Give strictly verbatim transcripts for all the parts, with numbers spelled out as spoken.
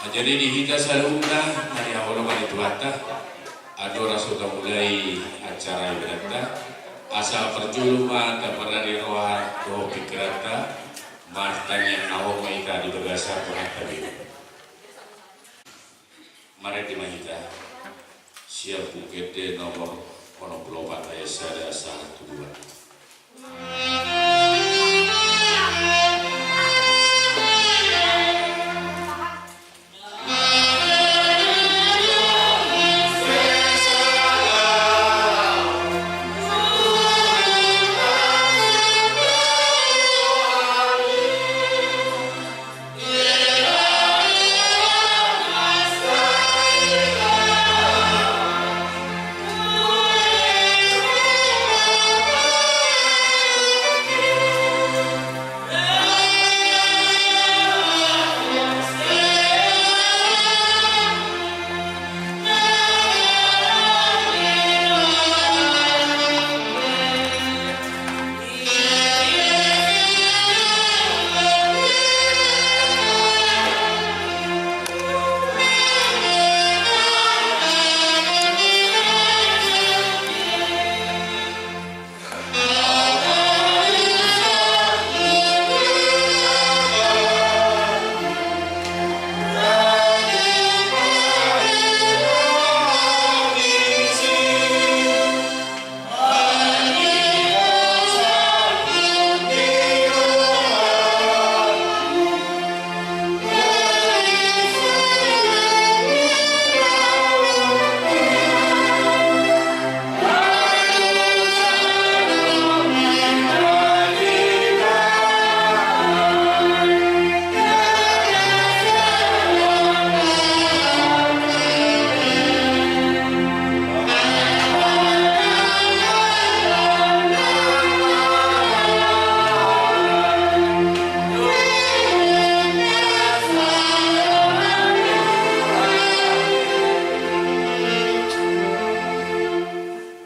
Jadi di hita saluhutna, mari haholongan ni Tuhanta, andorang so tamulai acara ibadatta, asa parjolo ma taparade roha dohot pingkiranta, martangiang na hohom ma hita di bagasan Tuhanta be. Marende ma hita sian Buku Ende nomor onom pulu opat ayat sada sahat tu dua.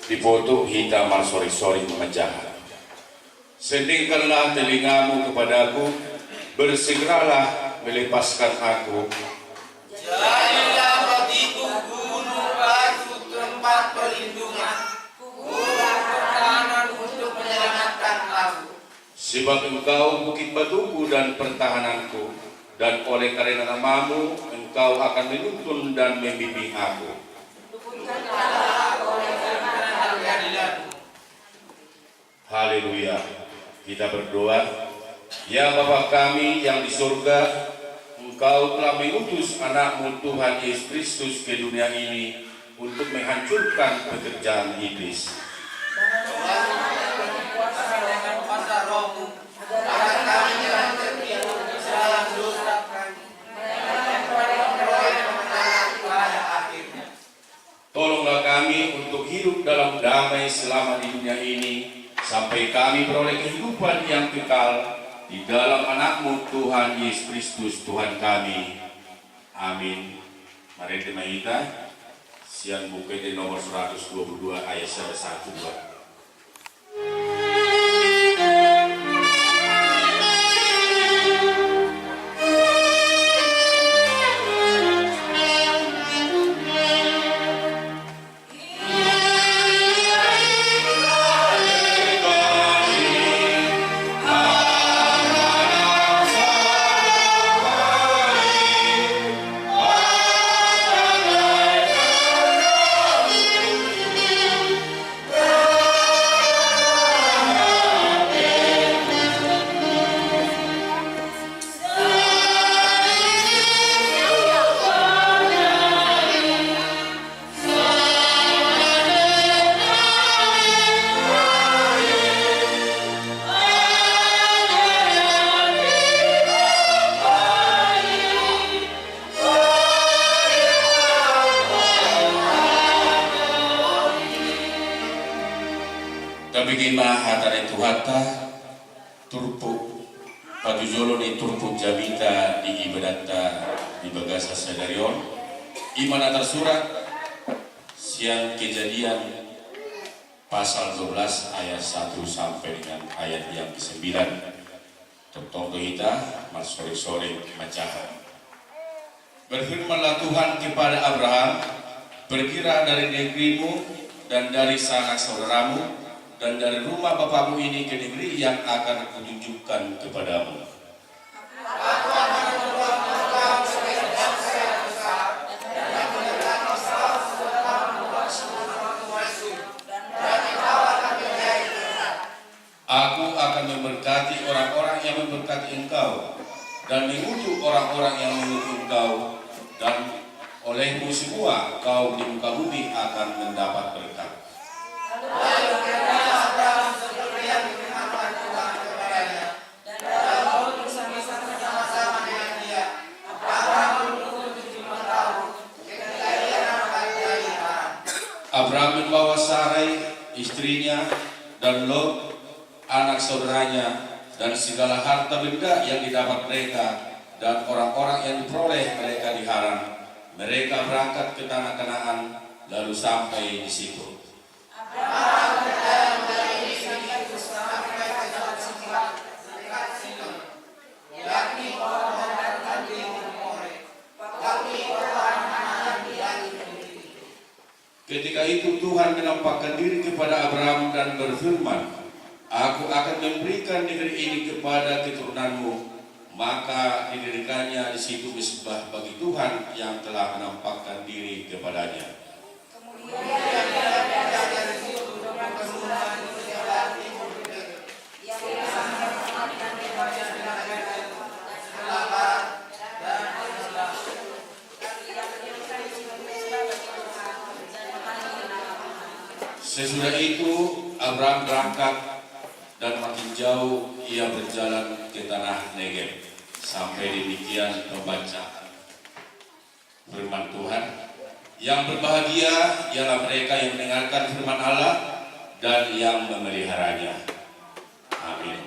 Dipotok hita marsoring-soring manjaha. Sendingkanlah telingamu kepadaku, bersegeralah melepaskan aku. Jadilah bagiku gunung batu tempat perlindungan, gunung pertahanan untuk menyelamatkan aku. Sebab Engkau bukit batuku dan pertahananku, dan oleh karena namamu Engkau akan menuntun dan membimbing aku. Haleluya. Kita berdoa. Ya Bapa kami yang di surga, Engkau telah mengutus Anak-Mu Tuhan Yesus Kristus ke dunia ini untuk menghancurkan pekerjaan iblis. Tolonglah kami untuk hidup dalam damai selama di dunia ini, sampai kami beroleh kehidupan yang kekal di dalam Anak-Mu, Tuhan Yesus Kristus, Tuhan kami. Amin. Marende ma hita sian Buku Ende nomor seratus dua puluh dua ayat sada sahat tu dua. Tabege ma hata ni Tuhanta, turpuk, patujolo ni turpuk jamita di ibadatta di bagasan sadari on, i ma na tarsurat sian Kejadian pasal dua belas ayat satu sampai dengan ayat yang kesembilan. Tongtong do hita marsoring-soring manjaha. Berfirmanlah Tuhan kepada Abraham, "Pergilah dari negerimu dan dari sanak saudaramu dan dari rumah bapamu ini ke negeri yang akan Kutunjukkan kepadamu." Aku akan memberkati orang-orang yang memberkati engkau, dan mengutuk orang-orang yang mengutuk engkau, dan olehmu semua kaum di muka bumi akan mendapat berkat. Lalu berkatalah Abraham seperti yang difirmankan Tuhan kepadanya, dan Lot bersama-sama dengan dia. Abraham berumur tujuh puluh lima tahun ketika ia nampak dari Haran. Abraham membawa Sarai, istrinya, dan Lot, anak saudaranya, dan segala harta benda yang didapat mereka, dan orang-orang yang diperoleh mereka di Haran. Mereka berangkat ke tanah Kanaan, lalu sampai di situ. Abraham berjalan dari negeri itu sampai ke tempat sumur dekat Sidon, yakni pohon dan tanding More, waktu itu Tuhan menanam dia di negeri itu. Ketika itu Tuhan menampakkan diri kepada Abraham dan berfirman, "Aku akan memberikan negeri ini kepada keturunanmu." Maka didirikannya di situ mezbah bagi Tuhan yang telah menampakkan diri kepadanya. Kemudian ia pindah dari situ untuk bergumul di sebelah timur Betel, yang sama-sama dengan daripada sebelah barat dan sebelah timur. Sesudah itu, Abraham berangkat, dan makin jauh ia berjalan ke tanah Negeb. Sampai demikian pembacaan firman Tuhan. Yang berbahagia ialah mereka yang mendengarkan firman Allah dan yang memeliharanya. Amin.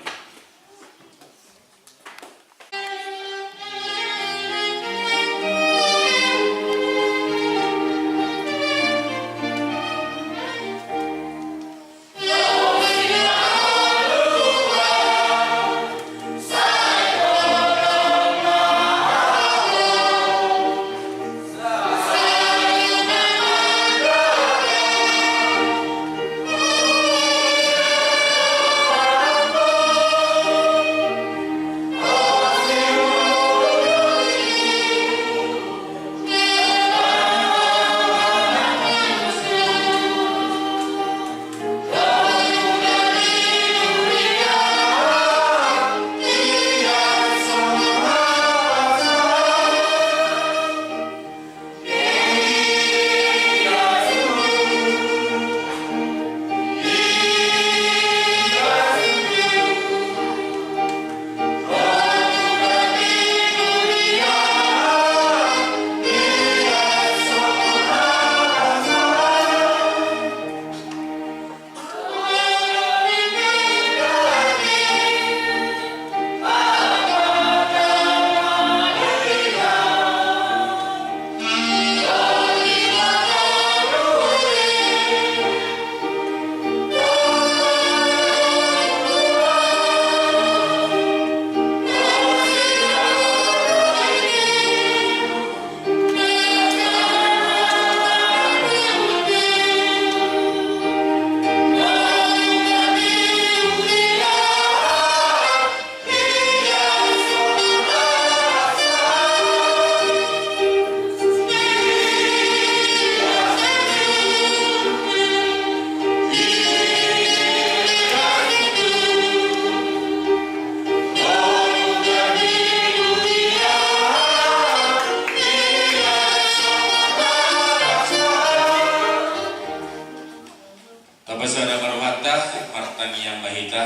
Tapasada ma rohanta, martangiang ma hita.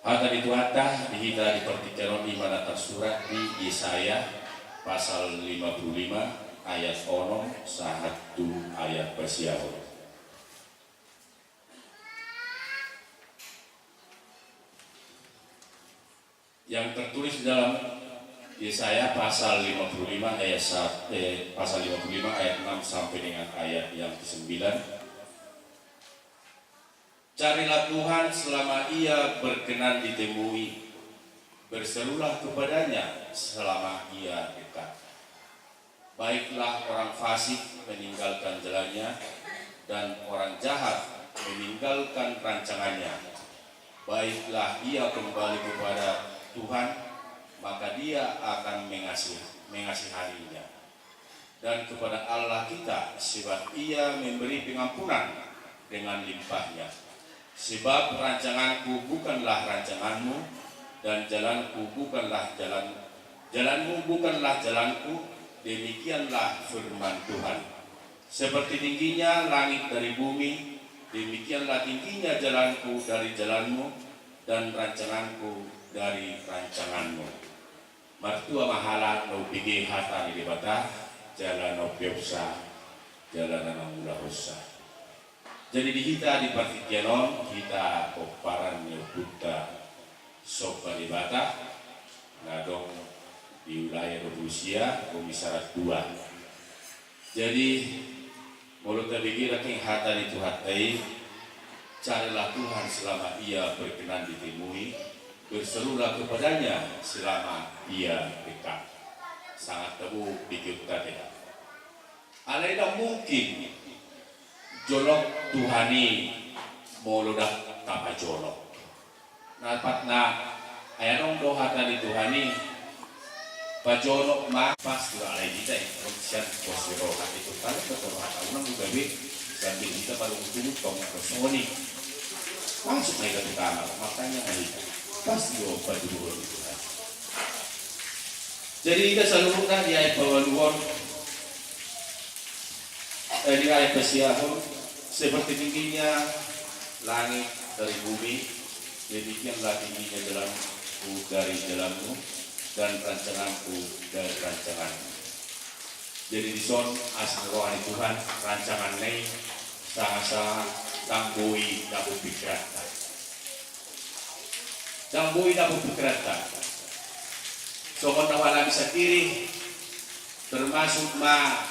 Hata ni Tuhanta di hita di partingkian on, i ma na tarsurat di Yesaya pasal lima puluh lima ayat onom sahat tu ayat pasiahon. Yang tertulis di dalam Yesaya pasal lima puluh lima ayat sa-, eh, pasal lima puluh lima ayat enam sampai dengan ayat yang kesembilan. Carilah Tuhan selama Ia berkenan ditemui. Berserulah kepada-Nya selama Ia dekat. Baiklah orang fasik meninggalkan jalannya, dan orang jahat meninggalkan rancangannya. Baiklah ia kembali kepada Tuhan, maka Dia akan mengasihi, mengasihaninya. Dan kepada Allah kita, sebab Ia memberi pengampunan dengan limpahnya. Sebab rancanganku bukanlah rancanganmu, dan jalanku bukanlah jalan, jalanmu bukanlah jalanku, demikianlah firman Tuhan. Seperti tingginya langit dari bumi, demikianlah tingginya jalanku dari jalanmu, dan rancanganku dari rancanganmu. Martua ma halak na umbege hata ni Debata, jala na umpeopsa, jala na mangulahonsa. Jadi di hita di partingkian on, hita pomparan ni ompunta Somba Debata, na adong di wilayah dua puluh sia, Komisariat dua. Jadi, molo tabege nangkin hata ni Tuhanta i, carilah Tuhan selama Ia berkenan ditemui, berserulah kepada-Nya selama Ia dekat. Sangat tabo di kita tidak. Alai ndang mungkin jonok Tuhan i molo ndang tapajolok. Na patna, ai adong do hata ni Tuhan i, pajonok ma. Pas do alai hita i, sian pos ni roha i, tu paling betul hata unang juga be, sambil hita paling ujung tong soni. Langsung ma hita tu kamar, makanya ma hita. Pas do pajuruhon ni Tuhan. Jadi hita saluhutna di ayat pawaluhon, eh, di ayat pasiahon, seperti tingginya langit dari bumi, demikianlah tingginya jalanku dari jalanmu, dan rancanganku dari rancanganmu. Jadi dison asi ni roha ni Tuhan, rancanganna i sanga-sanga ndang boi dapot pingkiranta. Ndang boi dapot pingkiranta. Songon na hualami sandiri, termasuk ma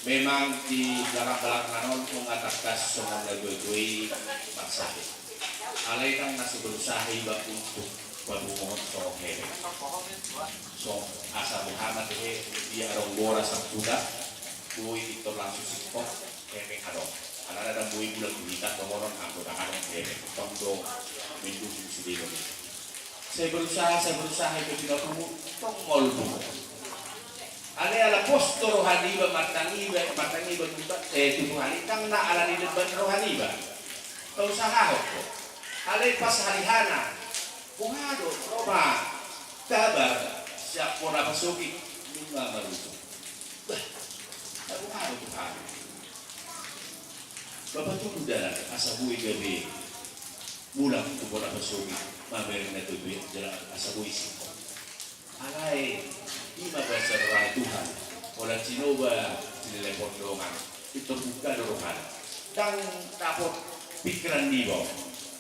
memang di belakang-belakang on, nunga tangkas songon na dua-dua i marsahe. Alai ndang na so berusaha iba untuk papunguhon songon hepeng. So, asa boha ma tehe, ia adong gora sapuda, boi pintor langsung singkop, hepeng adong. Alana ndang boi bulan kulitan dohonon anggo ndang adong hepeng. Tong do mendukung sidea. Sai berusaha, sai berusaha, iba pinarpungu, tong molo pungu. Alai ala pos do roha niba, martangiba, martangiba tu Tuhan, eh, tu Tuhan i, ndang na ala ni lemban roha niba. Tausahahon do. Alai pas harihana, boha do, ro ma kabar sian bona pasogit, nunga marujung. Bah, boha do Tuhan. Bapa tutu dalan, asa boi gabe mulak tu bona pasogit, mamereng na tu be, jala asa boi singkop. Alai, i ma basa roha ni Tuhan, holan Jahowa, silelepon dongan, pintor buka do rohana. Ndang dapot pingkiran niba on.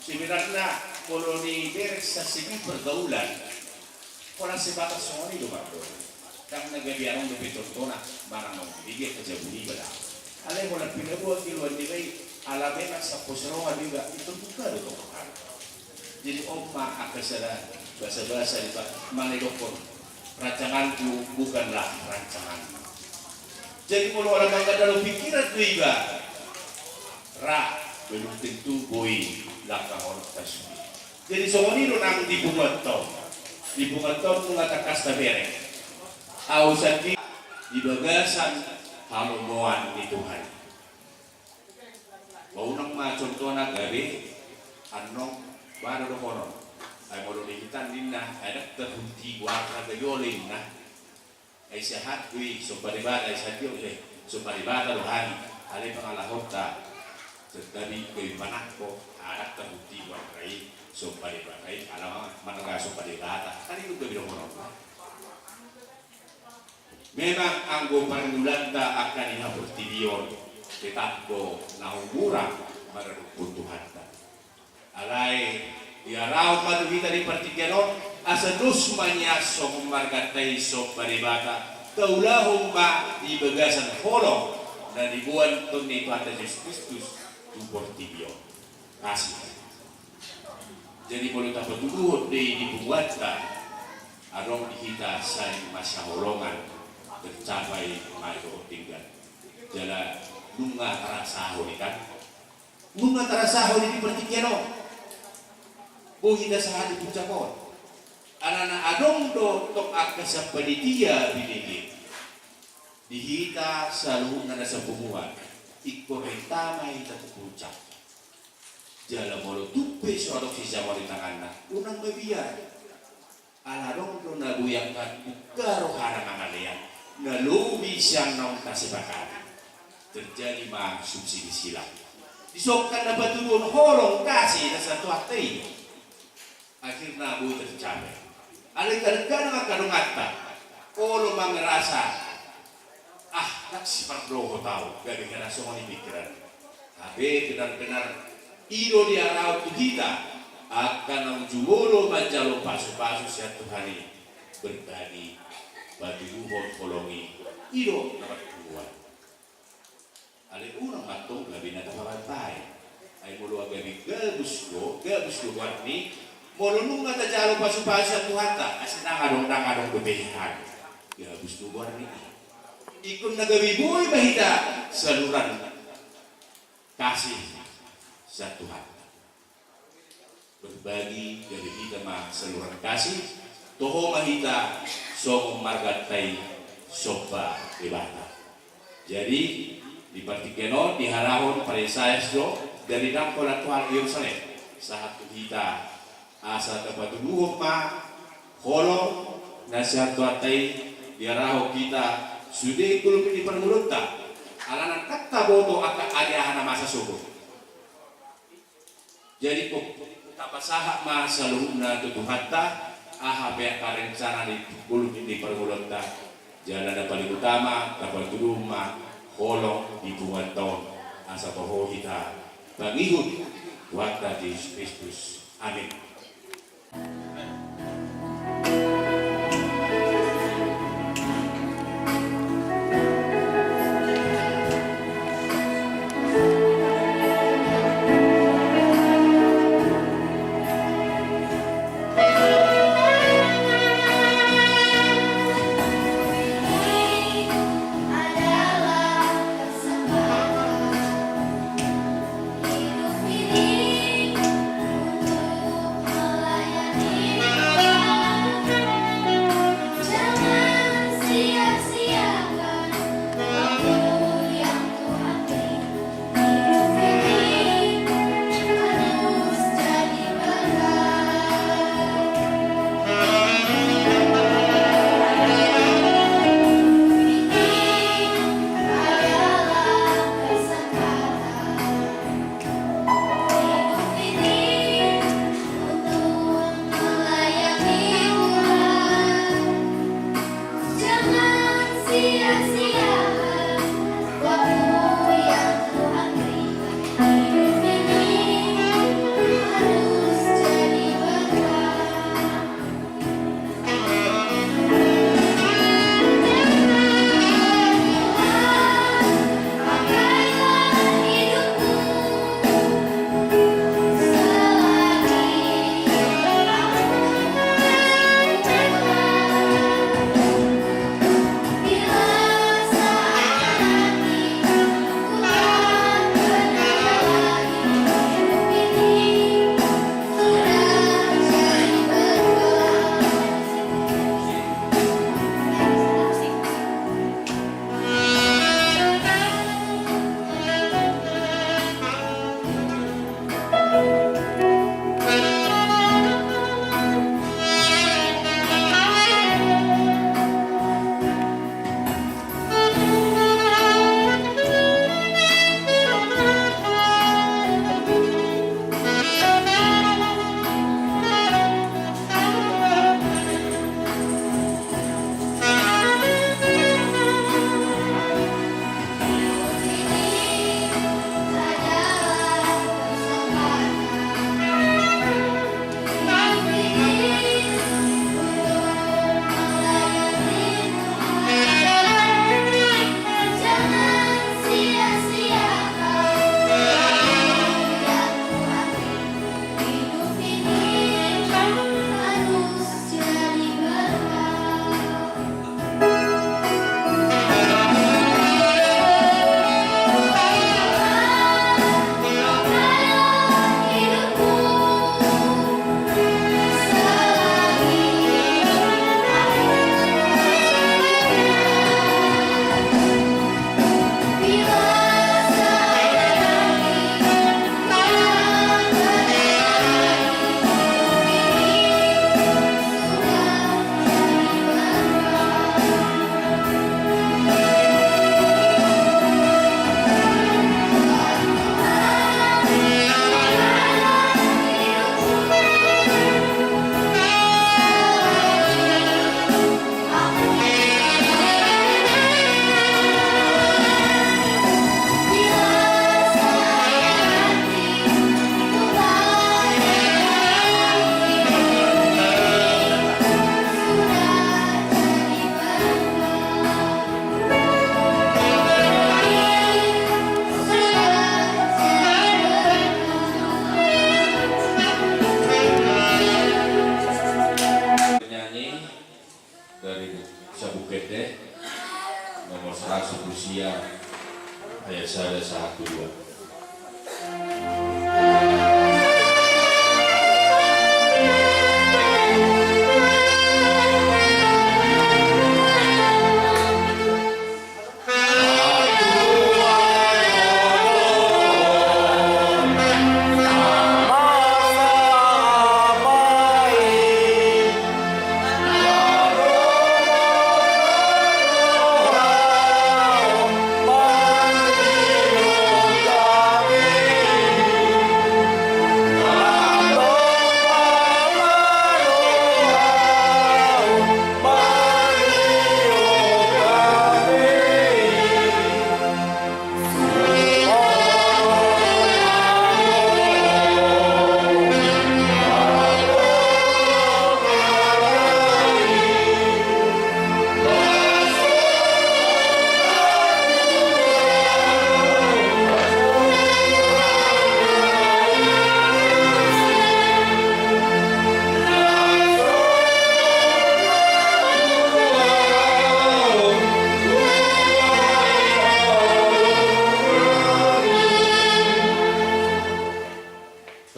Sebenarna, molo dibereng sasegi pergaulan, holan sebatas songon i do mardongan. Ndang na gabe adong dope contohna, manang na umbege angka jabu niba da. Alai holan pinaboa keluhan niba i, ala memang sampos roha do iba, pintor buka do tong rohana. Jadi on ma angka sada basa-basa di pa-, manang didokhon, rancanganku bukanlah rancanganmu. Jadi molo ala mangandalo pingkiran do iba, ra, belum tentu boi langkahon tasude. Jadi songon i do nang di punguanta on. Di punguanta on nunga tangkas tabereng. Ahu sandiri di bagasan halomoan ni Tuhan. Paunang ma contohna gabe, annon, boha do dohonon. Ai molo di hita ninna, ai ndang tarhunti goarna gabe ole ninna. Ai sahat do i, Somba Debata, ai sahat do i, eh, Somba Debata do hami. Alai pangalahonta, tetapi gabe panangko, ai ndang tarhunti goarna i, Somba Debata i, ala ma-, manang Somba Debata. Kan i do gabe dohonon. Memang anggo parngulanta angka di haportibion, tetap do na umurang maradophon Tuhanta. Alai, diarahon ma tu hita di partingkian on, asa dos ma nian songon marganta i Somba Debata, taulahon ma di bagasan holong na niboan Tuhan ni Tuhanta Jesus Kristus tu portibi on. Asi. Jadi molo tapatuduhon do i di punguanta, adong di hita saling masa holongan, tercapai ma i dohot denggan. Jala nunga tarasahon i kan. Nunga tarasahon i di partingkian on. Boi hita sahat di puncak on. Alana adong do tong angka sampanitia binege di hita saluhutna na sapunguan. Ingkon renta ma hita tu puncak. Jala molo tung pe so adong sijamoran di tanganna, unang mabiar. Ala adong do na boi angka buka rohana mangalean, na lobi sian naung tasepakati. Terjadi ma subsidi silang. Disongkan na patuduhon holong kasih na sian Tuhanta i. Akhirna boi tercapai. Alai kadang-kadang angka donganta, olo mangerasa, ah, ndang sipardohot au, gabe hera songon i pikiran. Hape benar-benar i do diarahon tu hita, angka naung jumolo manjalo pasu-pasu sian Tuhan i, berbagi, patuduhon holong i, i do na marpunguan. Alai unang ma tong gabe na tapabaen-baen. Ai molo gabe gabus do, gabus do goarni, molo nunga tajalo pasu-pasu sian Tuhanta, asa ndang adong, ndang adong dope hehang. Gabus do goarni. Ingkon na gabe boi ma hita saluran kasih sian Tuhanta. Berbagi, gabe hita ma saluran kasih, toho ma hita songon marganta i somba Debata. Jadi, di partingkian on diharahon parisaes do, dari dangkol tu halak Jerusalem, sahat tu hita, asa tapatuduhon ma holong na sian Tuhanta i, diarahon hita sude golom ni parngoluonta, alana ndang taboto angka ari aha na masa sogot. Jadi, tapasahat ma saluhutna tu Tuhanta, aha pe angka rencana di golom ni parngoluonta, jala na paling utama, tapatuduhon ma holong di punguanta on, asa toho hita pangihut Tuhanta Jesus Kristus. Amin. Pete, nomor seratus dua puluh sia, ayat sada sahat tu dua.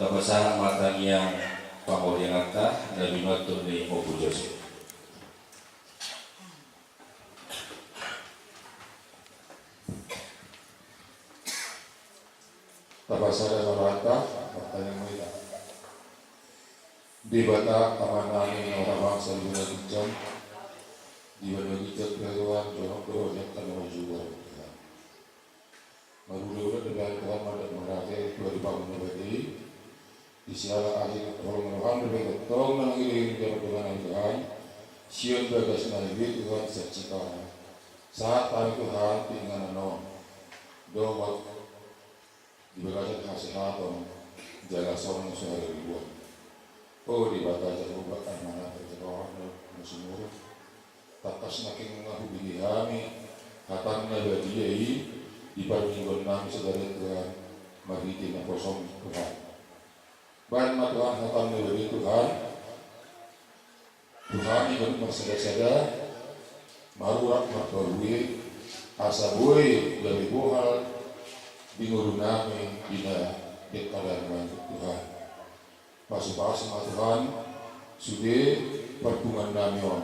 Tapasahat ma tangiang pangoriananta na binoto ni Ompu Josep. Tapasada ma rohanta, martangiang ma hita. Debata Amanami na hurang bangsa di banua ginjang, di banua ginjang pe Tuhan, jonok do rohanta na marjual Tuhan. Marhulahula dope hami Tuhan mandok mauliate tu adopanMu na badia i, di siala asi ni holong ni rohaM dope tongtong na mangiringiring di pardomuan nami Tuhan, sian bagas nami be Tuhan sahat sitana. Sahat hami Tuhan tu inganan on dohot di bagasan hasehaton jala sonang so haribuan. O Debata Jahowa, Amanami na hurang bangsa di banua ginjang, tangkas nangkin ma hubege hami hataM na badia i di parmingguon nami sadari on Tuhan, marhite naposoM Tuhan. Bahen ma Tuhan hataM na badia Tuhan, tu hami ganup marsadasada, marurat marparbue, asa boi gabe bohal di ngolu nami di na dengkadan nami Tuhan. Pasupasu ma Tuhan sude parpunguan nami on,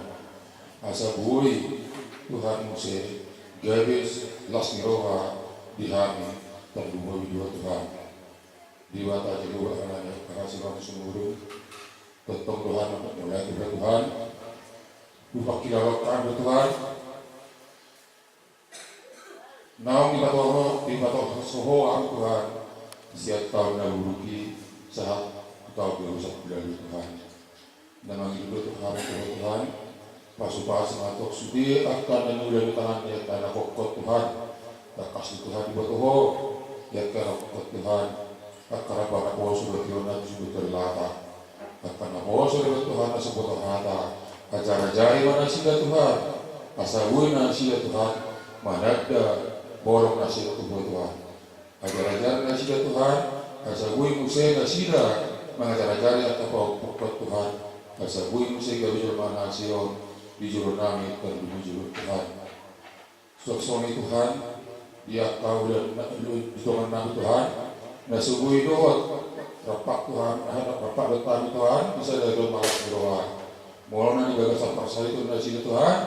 asa boi Tuhan muse gabe las ni roha di hami tarlumobi dua Tuhan. Debata Jahowa Amanami na hurang bangsa di banua ginjang, tongtong do hami mandok mauliate Tuhan. Hupangkilalaon hami Tuhan. Naung dipatoho, dipatoho Ho Tuhan, sian taon na buruk i sahat tu taon dua ribu sampulu ualu Tuhan. Na mangido do hami tu Ho Tuhan, pasupasu ma tong sude angka na niluluan ni tangan ni angka na hot Tuhan, tangkas do Tuhan diboto Ho, di angka na hot Tuhan, angka rap na poso do Tuhan na so boto hata. Angka na poso do Tuhan na so boto hata. Ajar-ajari ma nasida Tuhan. Asa boi nasida Tuhan mananda borok nasida tu Ho Tuhan. Ajar-ajari nasida Tuhan. Asa boi muse nasida mangajar-ajari angka pahompu Tuhan. Asa boi muse gabe jolma na hasea on di jolo nami tarlumobi jolo Tuhan. Suang songon i Tuhan, di angka ulaon na, di dongan nami Tuhan, na so boi dohot rap Tuhan, rap dohot hami Tuhan, di sada jolma las ni roha. Molo na di bagasan parsaripeon nasida Tuhan,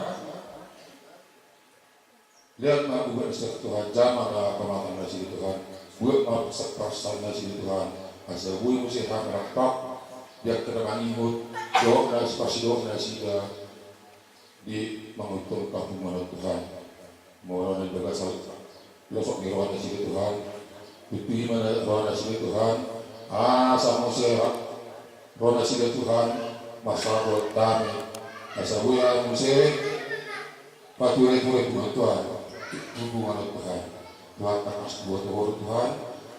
lean ma ubat nasida Tuhan, jamah ma pamatan nasida Tuhan, buat ma parsaoran nasida Tuhan, asa boi muse hami rap di angka na mangihut dohot na parsidohot nasida. Di manguntungkan hami Tuhan. Molo na di bagasan losok ni roha nasida Tuhan, tutuhi ma roha nasida Tuhan, asa muse roha nasida Tuhan marsahit dame, asa boi muse pature-ture hubungan Tuhan, hubungan Tuhan. Tuhan, tangkas diboto Ho Tuhan,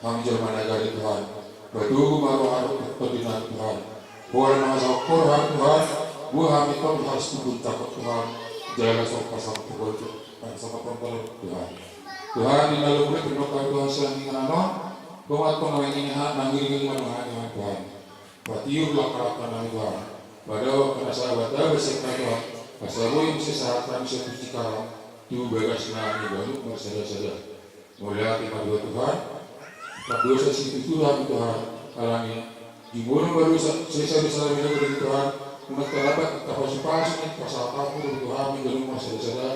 hami jolma na gale Tuhan. Patubu ma roha dohot tondi nami Tuhan. Pola mangasahon Ho roham Tuhan, boha hami tong harus tubu cakap Tuhan. Jala so pasang tubu Tuhan, pasang tubu Tuhan. Tuhan, di na lobi pe nang hami Tuhan sian inganan on, dongan tong na mangiringi hami, mangiringi ma dongan nami Tuhan. Patiur langka-langka nami Tuhan. Padaohon angka na sahat tu hami Tuhan. Asa boi muse sahat hami sapuji karam tu bagas na ni ganup marsada-sada. Mauliate ma di Ho Tuhan. Pardosa situtu hami Tuhan, alani jumolo ma dosa sesa dosa hami di Tuhan. Unang tarlambat tapasupasu ni pasahatanmu di Tuhan, hami ganup marsada-sada.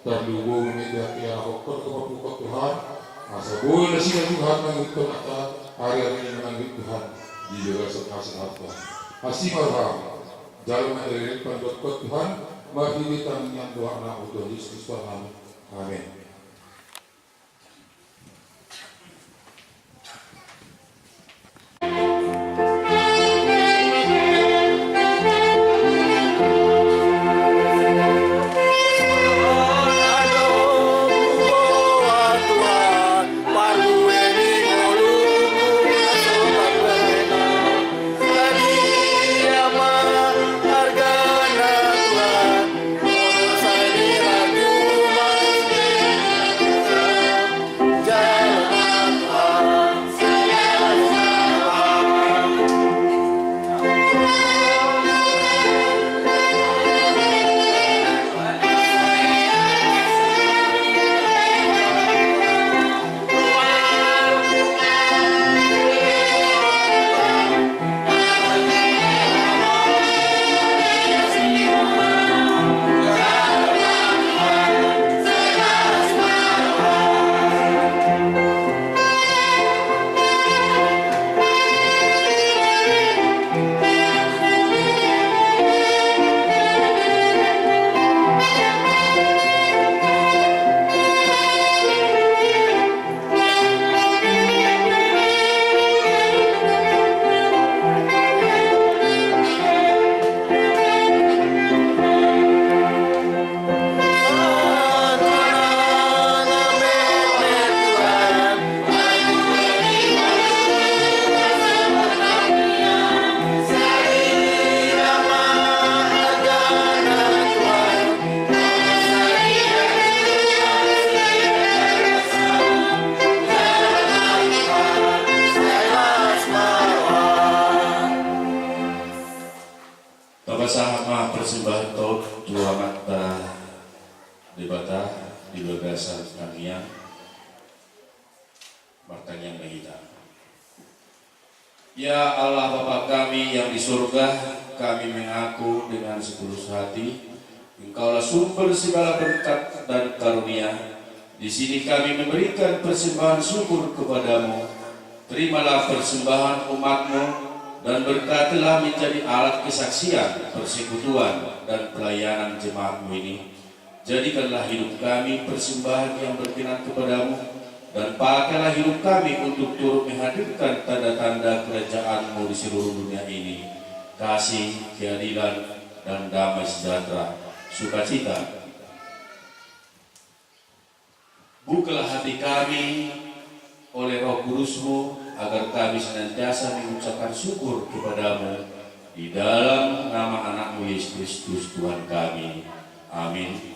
Tarlumobi ma di hami, ia na hokon kapapukon Tuhan. Asa boi nasida Tuhan mangihuthon angka ari-ari ni mangihuthon Tuhan di bagasan hasehaton. Asi ma roham. Jalo ma na denggan pandokkon Tuhan, marhite tangiang dohot anakmu Tuhan Jesus Kristus Tuhan nami. Amin. Tapasahat ma parsimbahanta on tu Amanta Debata di bagasan tangiang. Martangiang ma hita. Ya Allah Bapa kami yang di surga, kami mengaku dengan setulus hati, Engkaulah sumber segala berkat dan karunia. Di sini kami memberikan persembahan syukur kepada-Mu. Terimalah persembahan umat-Mu dan berkatilah menjadi alat kesaksian, persekutuan, dan pelayanan jemaat-Mu ini. Jadikanlah hidup kami persembahan yang berkenan kepada-Mu, dan pakailah hidup kami untuk turut menghadirkan tanda-tanda kerajaan-Mu di seluruh dunia ini, kasih, keadilan, dan damai sejahtera, sukacita. Bukalah hati kami oleh Roh Kudus-Mu, agar kami senantiasa mengucapkan syukur kepada-Mu, di dalam nama Anak-Mu, Yesus Kristus, Tuhan kami. Amin.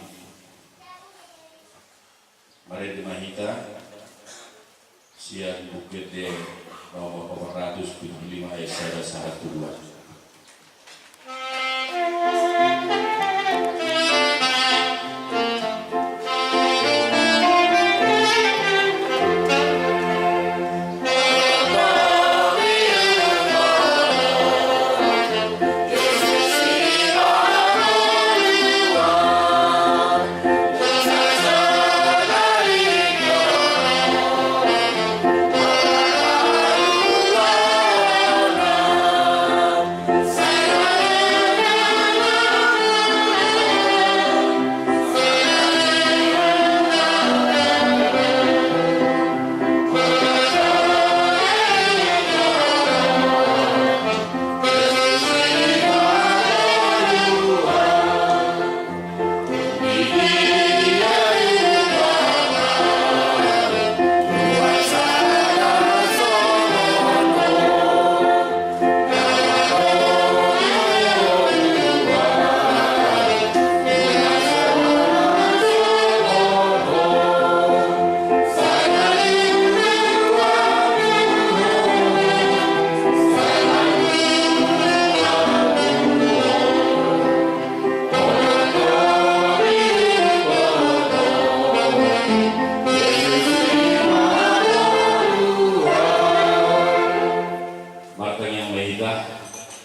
Marende ma hita sian Buku Ende nomor opat ratus tujuh puluh lima ayat sada sahat tu dua.